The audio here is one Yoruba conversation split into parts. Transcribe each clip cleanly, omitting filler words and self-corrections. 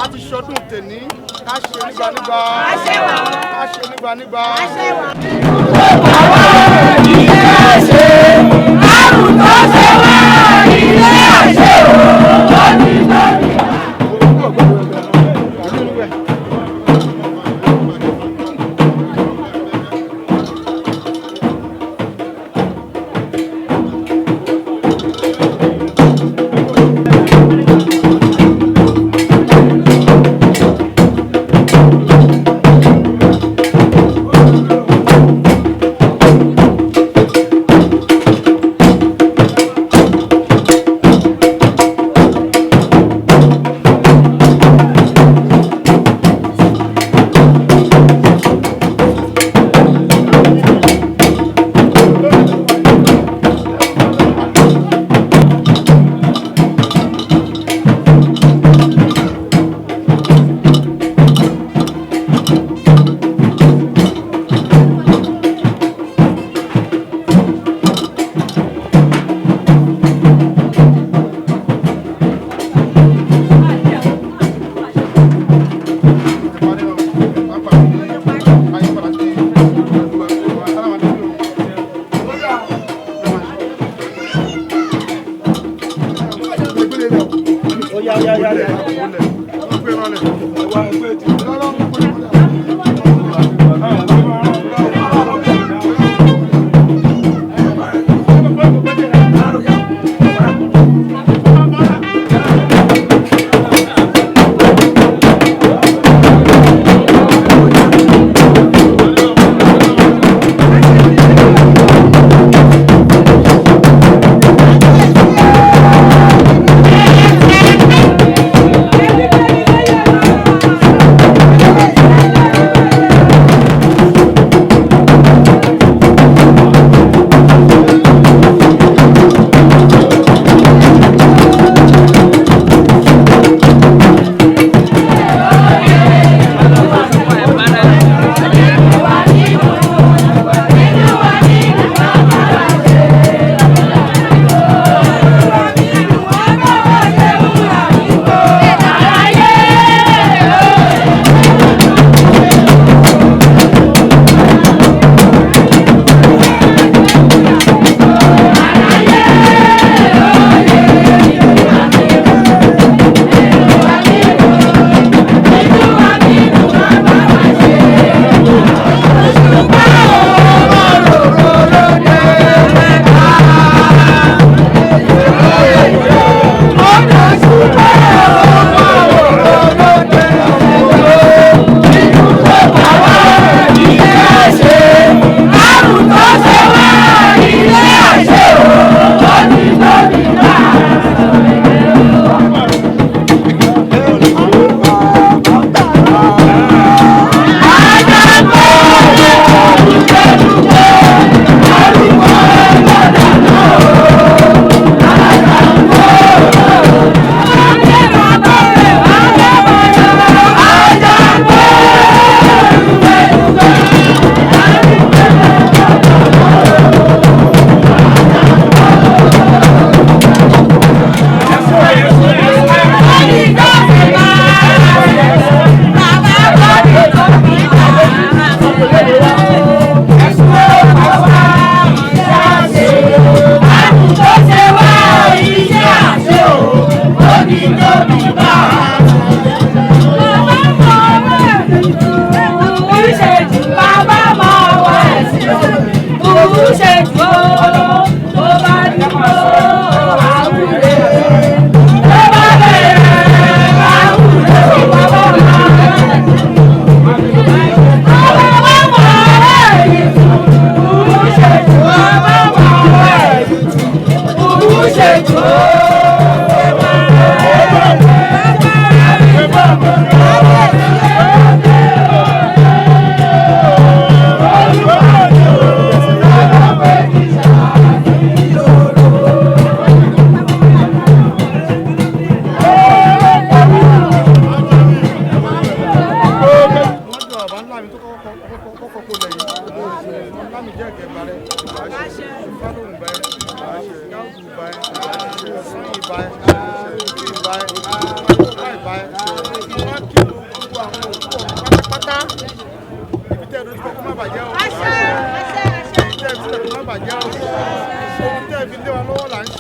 A ti ṣọdún tèní, ká ṣe nígbànígbà, ká ṣe nígbànígbà.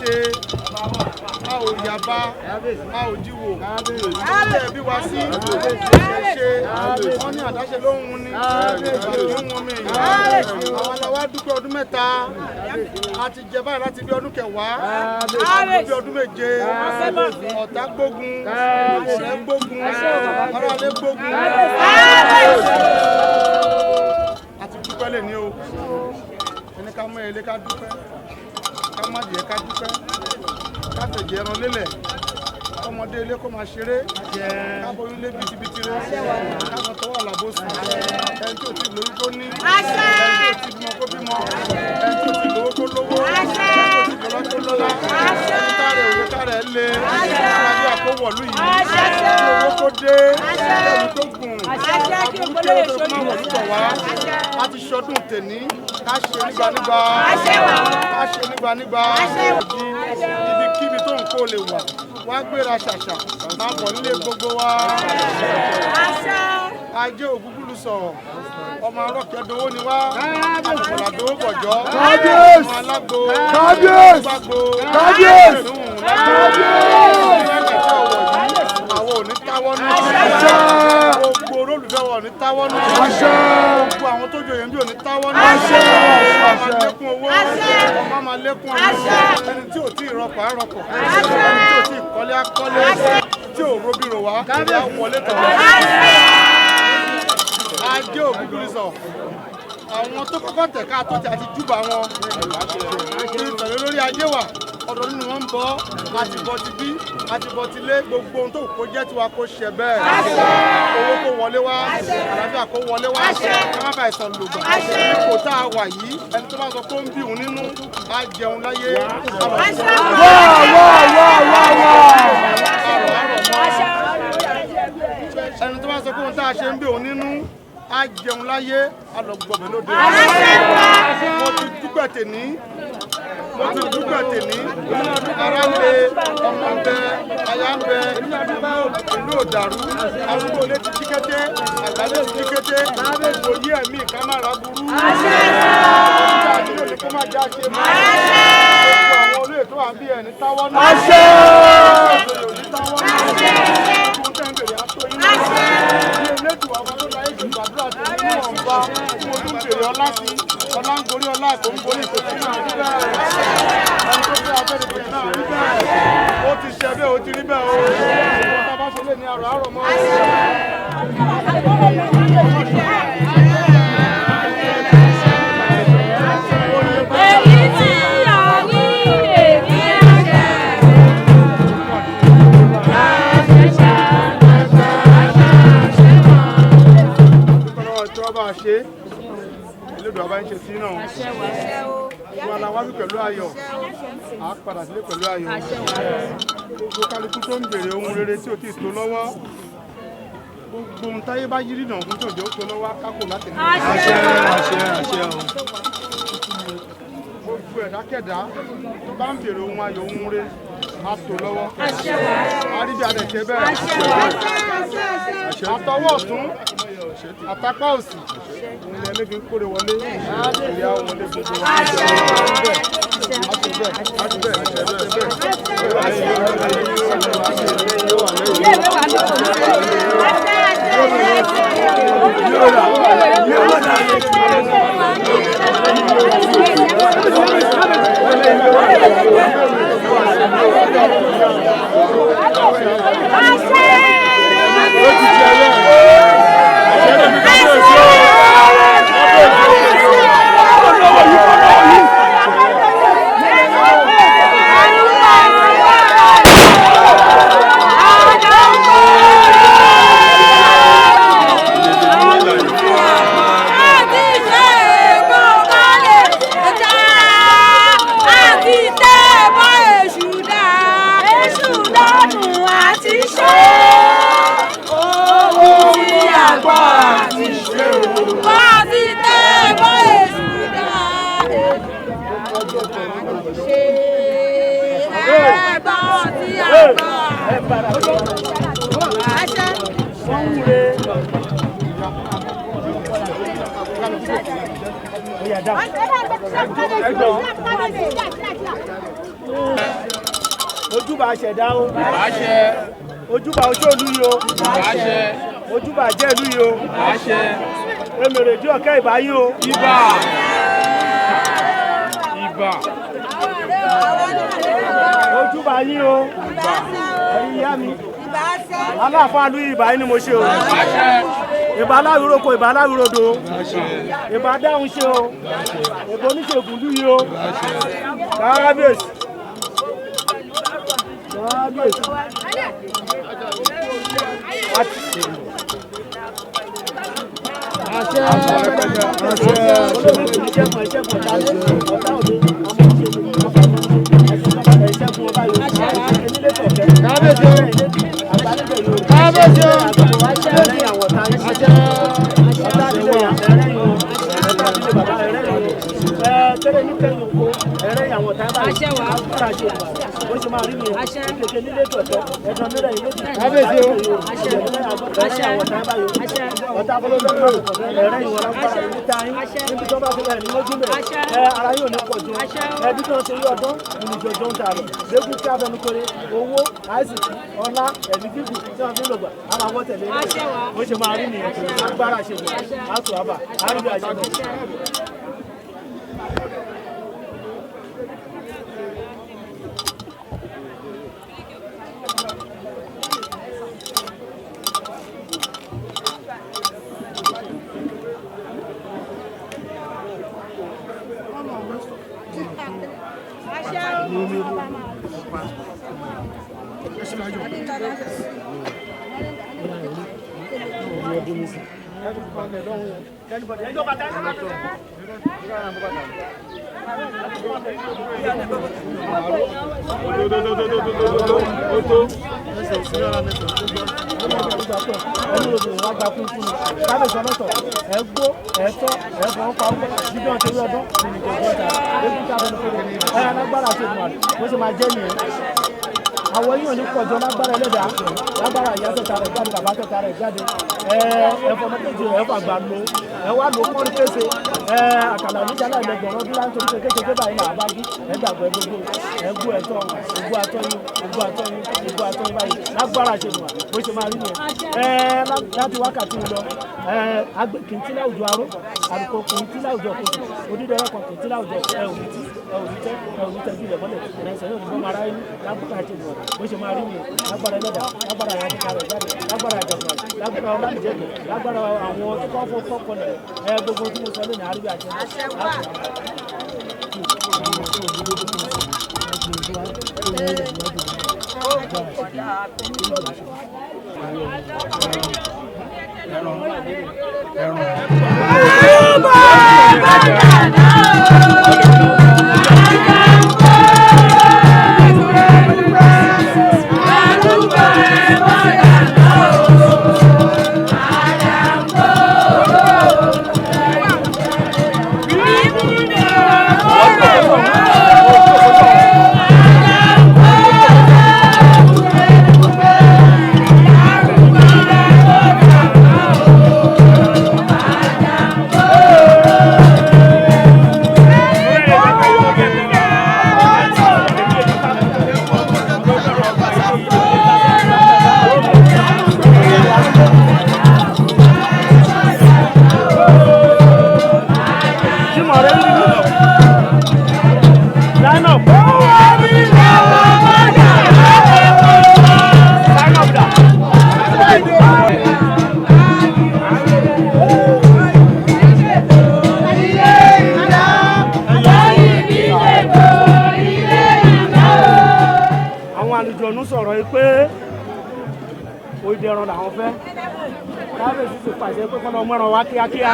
Àdáṣe, a ò yàbá, a ò jíwò, ilé ẹbí wa sí ṣe wọ́n ní àdáṣe ló ń wun ni ìbàdí ń wun mi. Àwọn aláwa dúpẹ́ ọdún 3, a ti jẹ báyìí láti bí ọdún 10, bí ọdún 7, ọ̀tá gbógun, ọ̀rẹ́ gbógun, aráalé gbógun. A ti dúpẹ́ lè ní o, ẹni ká mọ ilé ká dúpẹ́, ká má jẹ́ ká dúpẹ́, ká fẹ̀jẹ̀ ẹran lélẹ̀, ọmọdé ilé kó máa ṣeré, ká boyún lé bitibiti rẹ, ká mọ tọwọ́ àlàbò sùn, ẹni tí ò ti lóyún kó ní, ẹni tí ò ti bímọ kó bímọ, ẹni tí ò ti lówó kó lówó, ẹni tí ò ti lọ́lá kó lọ́lá, ẹni tá rẹ̀ òye tá rẹ̀ lé, alábíà kó wọ̀lú yìí, kí owó kó dé, ẹni tó gùn, àbúrú kéré tó má wọ̀ lútọ̀ wá. A ti ṣọdún tèní, ká ṣe nígbànígbà, ká ṣe nígbànígbà, ibikíbi tó ń kó lè wà, wá gbéra ṣàṣà, máa bọ̀ nílé gbogbo wa. Ajé Ògúngúlù sọ̀rọ̀, ọmọ arọ́kẹ́dowó ni wá, àtùkọ̀làdowó bọ̀jọ́, ọmọ alágbo, gbàgbó, kábíyèsí, àwọn ò ní táwọ́ nù, gbogbo olólùfẹ́ wa ò ní táwọ́ nù, gbogbo àwọn tó joyè ń bí ò ní táwọ́ nù, ọmọ máa lékún owó, ọmọ máa lékún ọmọ, ẹni tí ò tí ì rọpò á rọpò, ẹni tí ò tí ì kọ́lé á kọ́lé, tí ò róbìrò wá, á wọlé tọ̀ wá. Ajé Ògúngúlù sọ, àwọn tó kọ́kọ́ tẹ̀ ká tó tẹ̀ àti júbà wọn, ìfẹ̀lẹ́ lórí ajé wà, ọ̀dọ̀ nínú wọn ń bọ̀, àti bọ̀ ti bí, àti bọ̀ ti lé, gbogbo ohun tó kó jẹ́ tiwa kó ṣe bẹ́ẹ̀. Owó kó wọlé wá, àlàáfíà kó wọlé wá, ká má bàa ìsàn lògbà. Ipò tá a wà yìí, ẹni tó bá sọ pé ó ń bí òun nínú, á jẹun láyé. Ẹni tó bá sọ pé ohun tá a ṣe ń bí òun nínú, á jẹun láyé, á lọ gbọ̀bẹ̀ lóde. Mo ti dúpẹ́ tèní, mo ti dúpẹ́ tèní, ara ń bẹ, ọmọ ń bẹ, aya ń bẹ, ìlú ò dàrú, arúgbó ilé ti jí kété, àgbàdo ti jí kété, òye ẹ̀mí ká má ra burú. Ìjà àti òní kó má já ṣe mọ́. Gbogbo àwọn olóyè tó wà ń bí ẹni táwọ́ náà. Òní táwọ́ náà. Gbogbo tẹ́ ń bèrè aṣọ yín náà. Ní elédùn àwọn tó láyé jù gbàdúrà tó ní ọ̀nba, mo tún bèrè ọlá sí, ọlá ń gorí ọlá, kò ń gorí kò sí náà rí bẹ́ẹ̀. Ẹni tó fẹ́ abẹ́rẹ́ náà rí bẹ́ẹ̀. Ó ti ṣe bẹ́ẹ̀, ó ti rí bẹ́ẹ̀ o. Ìwọ́n tá a bá ṣe lè ní àrò àrò mọ́. Èyí tí a ní èmi ẹ̀jẹ̀. Àṣẹṣà àṣà àṣẹ mọ́. Dúpẹ́ lọ́wọ́ tí wọ́n bá ṣe, elédùn àbá ń ṣe sí náà. Wọ́n la wá wí pẹ̀lú ayọ̀, à á padà sílé pẹ̀lú ayọ̀. Gbogbo kálukú tó ń béèrè ohun rere tí ò tí ì tó lọ́wọ́, gbogbo ohun táyé bá yírí náà fún tòjó tó lọ́wọ́ kákò láti ní. Àṣẹ àṣẹ àṣẹ o. Gbogbo ẹ̀dákẹ́dá tó bá ń béèrè ohun ayọ̀ ohun rere á tó lọ́wọ́. A rí bí a lè ṣe bẹ́ẹ̀. Àtọwọ́ ọ̀tún, àtàpá òsì, òun ni ẹlẹ́gbẹ̀ẹ́ ń kórè wọlé, ìyá wọlé gbogbo wa. Àṣẹ bẹ́ẹ̀, àṣẹ bẹ́ẹ̀, àṣẹ bẹ́ẹ̀, àṣẹ Àti ṣe kó kálẹ̀ dá, àti tẹ́ bọ́ èṣù dá, èṣù dánù àti ṣe. Ohun tí a gbọ́ àti ṣe. Àti tẹ́ bọ́ èṣù dá, èṣù dánù àti ṣe. Ẹ̀bọ̀ tí a gbọ́. Àṣẹ. Ojúbà ṣẹ̀dá o. Ojúbà ojú ìlú yìí o. Ojúbà jẹ́ ìlú yìí o. Emèrè dí ọ̀kẹ́ ìbáyé o. Ibà. Ibà. Ojúbà yín o. Ẹ̀yin ìyá mi. Aláàfáà lú ìbà yín ni mo ṣe o. Ìbà aláwìroko, ìbà aláwìrodò. Ìbà dáhùn ṣe o. Ìbà oníṣègùn lú yìí o. Kábíyèsí. Kábíyèsí. Ara yóò ní pọ̀ jù ẹbí tó ń ṣe yí ọdún ìrìnjò tó ń ta rẹ̀ lẹ́kùn kí afẹnukore owó àìsíkì ọlá ẹ̀mí gígùn tí wọ́n fi ń lògbà á máa wọ́ tẹ̀lé ilé bó ṣe máa rí nìyẹn agbára ṣe wọ̀ á tù ábà á rí bí a ṣe mọ̀. Àwọn yìí ò ní pọ̀jọ́ lágbára ẹlẹ́dàá, lágbára ìyá tẹ̀ta rẹ̀ jáde, bàbá tẹ̀ta rẹ̀ jáde, ẹ̀fọ́ mọ́tòjì ẹ̀fọ́ àgbà lò ẹ wá lò kọ́ni pèsè àkàlà oníjàlá ìlẹ̀gbọ̀n ọdún láti orí kékeré báyìí là bá gí ẹgbàgbọ́ ẹgbogbo ẹgbó ẹ̀tọ́ ògbó àtọ́yún ògbó àtọ́yún ògbó àtọ́yún báyìí lágbára ṣe nù bó ṣe máa rí nìyẹn. Láti wákàtí lọ agbè kìntì láwùjọ aró àlùkò kìntì láwùjọ kòtò onídẹrẹ kan kìntì láwùjọ ẹ òní tí ẹ òní tẹ ẹ òní tẹ jùlẹ mọ́lẹ̀ ẹsẹ yóò ní bọ́ mara yín lágbára ṣe nù bó ṣe máa rí nìyẹn. Lágbára ẹlẹ́dàá, lágbára ìyá tó kalẹ̀ jáde, lágbára ìjọba, lágbára ọlámìjẹ́kẹ̀, lágbára àwọn tó kọ́ fún kọ́kọ́lẹ̀ ẹ gbogbo tí mo sọ lónìí àríwá àṣẹ. Line up. Line up da. Àwọn àlùjọ̀nú sọ̀rọ̀ yìí pé òde ẹran làwọn fẹ́. Kábíyèsí ti pàṣẹ pé kọ́nà ọmọ ẹran wá kíákíá.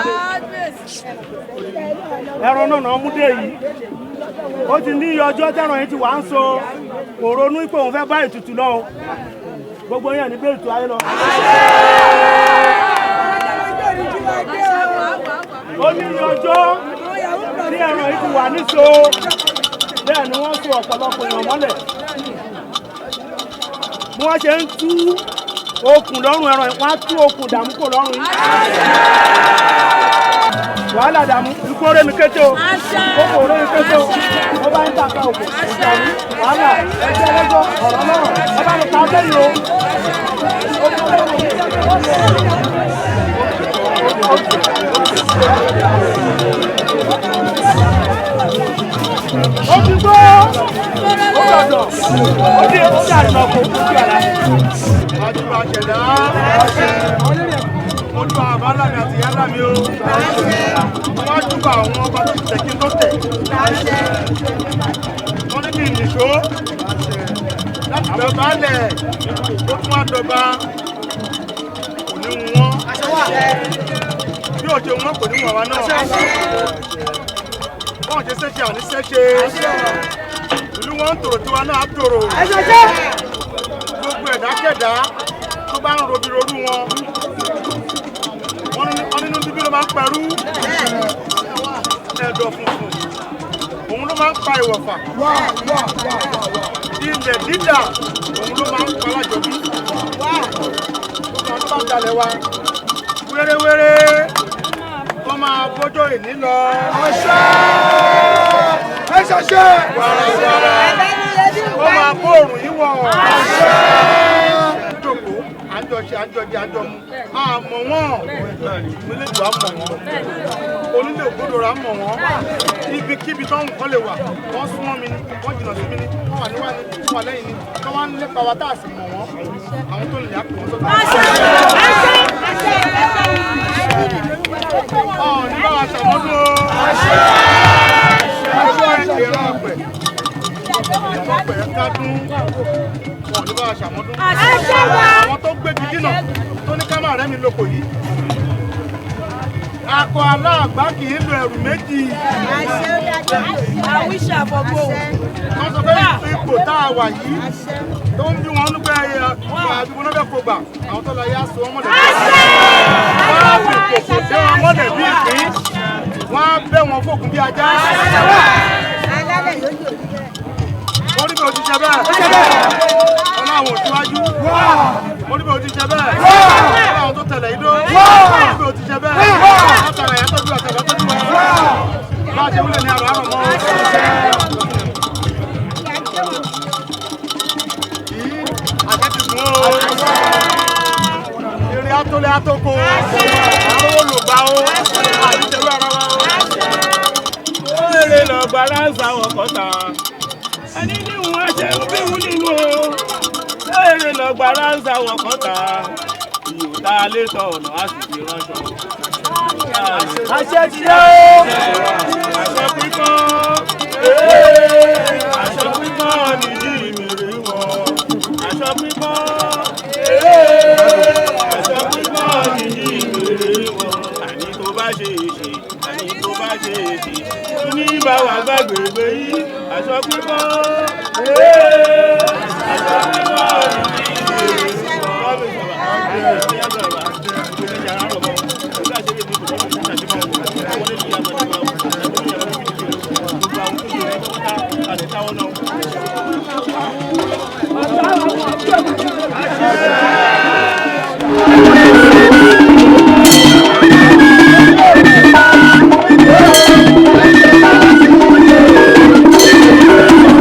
Ẹran náà náà mú dé yìí. Ó ti ní iye ọjọ́ tẹ́ran yìí ti wà ń so kò ronú pé òun fẹ́ bá ètùtù lọ o. Gbogbo yẹn ní bẹ́ẹ̀ ètò ayé lọ. Ó ní iye ọjọ́ tí ẹran yìí ti wà níso bẹ́ẹ̀ ni wọ́n so ọ̀pọ̀lọpọ̀ èèyàn mọ́lẹ̀. Bí wọ́n ṣe ń tú okùn lọ́rùn ẹran yìí, wọ́n á tú okùn dààmú kò lọ́rùn yìí. Wàhálà dààmú, ikú oré mi kété o, kókò oré mi kété o, ó bá ń tàka òkò, ìdààmú, wàhálà, ẹjẹ́ ẹlẹ́jọ́, ọ̀rọ̀ lọ́rọ̀, ẹ bá mi ta sẹ́yìn o. Ó ti gbó, ó gbọ̀dọ̀, ó di ó di àrùn ọkọ̀, ó ti àlá. Àjùbà ṣẹ̀dá. Mo dúpọ̀ àbá ńlá mi àti ìyá ńlá mi o. Mo wá júbà àwọn ọba tó ti tẹ̀ kí n tó tẹ̀. Wọ́n ní kí n nìṣó. Láti bẹ̀ baálẹ̀, ó tún wá dọba. Kò ní wọ́n. Bí ò ṣe wọ́n kò ní wọ́n wa náà. Wọ́n ṣe ṣẹ́ṣe àní ṣẹ́ṣe. Ìlú wọn ń tòrò tiwa náà á tòrò. Gbogbo ẹ̀dákẹ́dá tó bá ń robi rorú wọn. Wọ́n nínú bíbí ló máa ń pẹ̀rú. Ẹ̀dọ̀ funfun. Òun ló máa ń pa ìwọ̀fà. Ilẹ̀ dídà òun ló máa ń pa alájọbí. Gbogbo àwọn tó bá ń dalẹ̀ wa. Wéréwéré wọ́n máa bọ́jọ́ ìní lọ. Wàràwàrà wọ́n máa bó òrùn yìí wọ̀. Jókòó, à ń jọ ṣe, à ń jọ jẹ, à ń jọ mu. Àmọ̀ wọ́n, onílé-ìlú àmọ̀ wọ́n, onílé ògbódòrò àmọ̀ wọ́n. Ibikíbi tó ń kọ́ lè wà, wọ́n súnmọ́ mi ni, wọ́n jìnnà sí mi ni, wọ́n wà níwá ni, wọ́n wà lẹ́yìn ni, wọ́n wá ń lépa wa tá a sì mọ̀ wọ́n. Àwọn tó ń lè á pè wọ́n sọ́tọ̀. Ọ̀ ní bá wa ṣàmọ́dún o. Àṣẹ ìran ọ̀pẹ̀. Ọ̀pẹ̀ kádùn. Ọ̀ ní bá wa ṣàmọ́dún. Àwọn tó gbégi dínà tó ní ká má rẹ́ mi lóko yìí. Akọ aláàgbá kì í lo ẹrù méjì. Wọ́n sọ pé ipò tá a wà yìí tó ń bí wọn nígbà ẹyẹ àdúgbò náà fẹ́ kó gbà àwọn tó lọ yá so wọn mọ̀lẹ́. Wọ́n á fi kòkò dé wọn mọ́lẹ̀ bí ìpín. Wọ́n á bẹ́ wọn fòkun bí ajá. Mo ní bí o ti ṣe bẹ́ẹ̀. Ọlọ́run ò síwájú. Mo ní bí o ti ṣe bẹ́ẹ̀. Ọlọ́run tó tẹ̀lé idó. Mo ní bí o ti ṣe bẹ́ẹ̀. Látara ẹ̀yà tọ́jú àtàlà tọ́jú wa. Bá a ṣe wúlò ní àrò àrò mọ́. Àṣẹ ti gùn o. Eré atólé atóko. Àwọn olùgbà o. Àdìsẹ́rú ara wa o. Èrè lọ́gbà láǹsà ọkọ̀ta. Ẹni ní wọn ṣe bí wú nínú o. Èrè lọ́gbà láǹsà ọkọ̀ta. Ìyò tá a lé tọ̀ ọ̀nà á sì fi ránṣọ. Àṣẹ ti yá o. Aṣọ pípọ́n. Aṣọ pípọ́n nìyí mi rí wọ̀. Aṣọ pípọ́n. Aṣọ pípọ́n nìyí mi rí wọ̀. Àní tó bá ṣe é ṣe, àní tó bá ṣe é ṣe. Ní bá wa gbàgbé yìí, aṣọ pípọ́n. Aṣọ pípọ́n nìyí mi rí wọ̀. Thank you.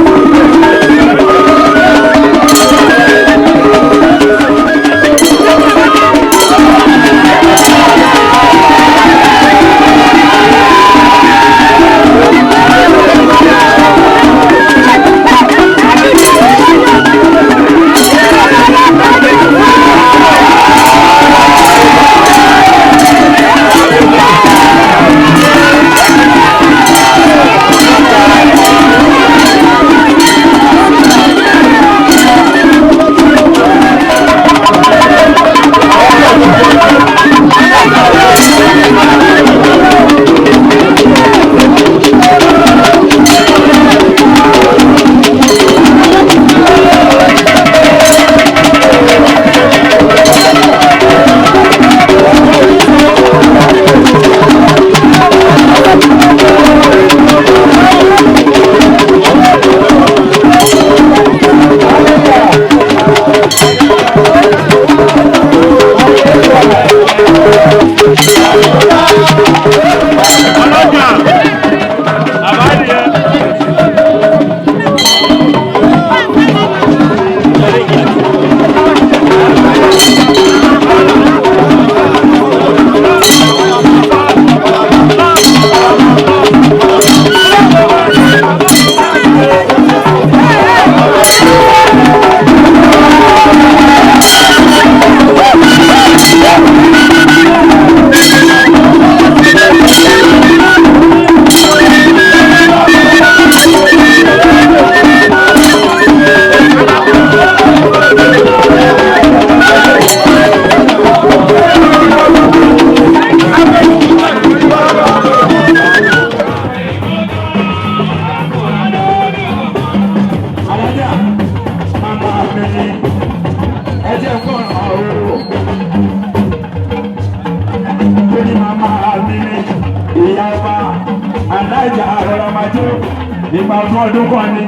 Ìgbà ọdún ọdún kan ni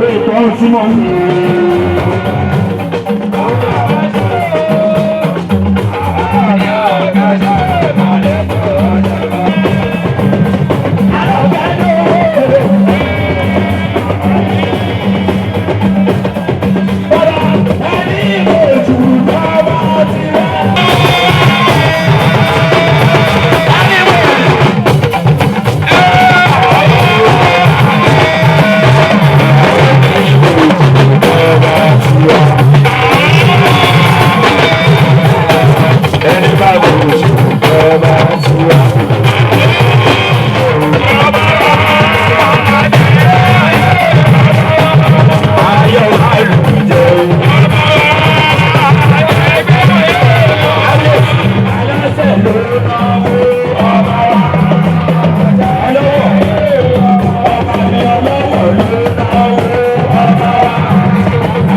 ó ìtọ́ ohun tí mo ń wò. Ẹni bá wò ó ṣe ọba tiwa. Ayọ̀ àlùjẹ o. Aláṣẹ ló náwó ọba wa. Ọlọ́wọ̀ ọba mi ọlọ́wọ̀ ló náwó ọba wa.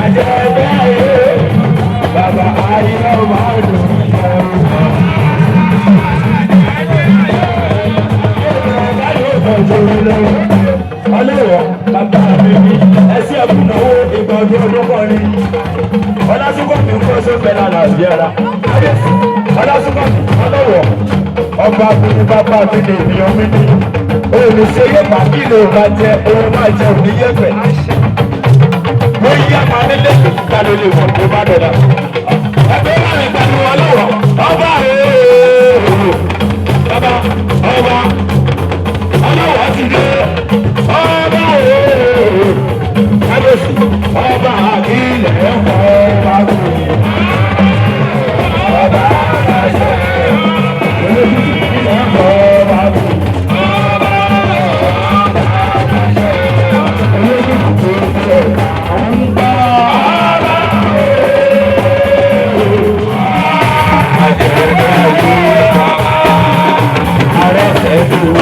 Àjẹbẹ́ ayé bàbá ayọ̀ máa dùn jẹ o. Ọlọ́wọ̀ bàbá mi ní ẹsẹ̀ ẹ̀kúnnáwó ìgbà ọdún ọdún kan ní. Ọlásùnkànmí ń kọ́ sófẹ́ lára àbí ara. Ọlásùnkànmí ọlọ́wọ̀ ọba mi ní bàbá mi ní ènìyàn mi ní. Olùṣe yóò bá kí ló bá jẹ ohun máa jẹ òní yẹ̀pẹ̀. Mo yí àmà nílé ìta ló lè wọ̀ tó bá dọ̀dà. Ẹgbẹ́ wà ní pẹ̀lú ọlọ́wọ̀ ọba rèé. Bàbá ọba ọlọ́wọ́ ti dé ọba ooo kábíyèsí ọba àkílẹ̀ ẹ̀kọ́ ọba kò ọba àṣẹ olójú ìlẹ̀ ẹ̀kọ́ ọba kò olójú ìlẹ̀ ń gbọ́ ọba ooo ààrẹ ṣẹ́gun.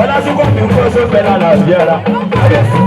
Ọlásùnkànmí ń kọ́ sófẹ́ lálàáfíà rà. Kábíyèsí.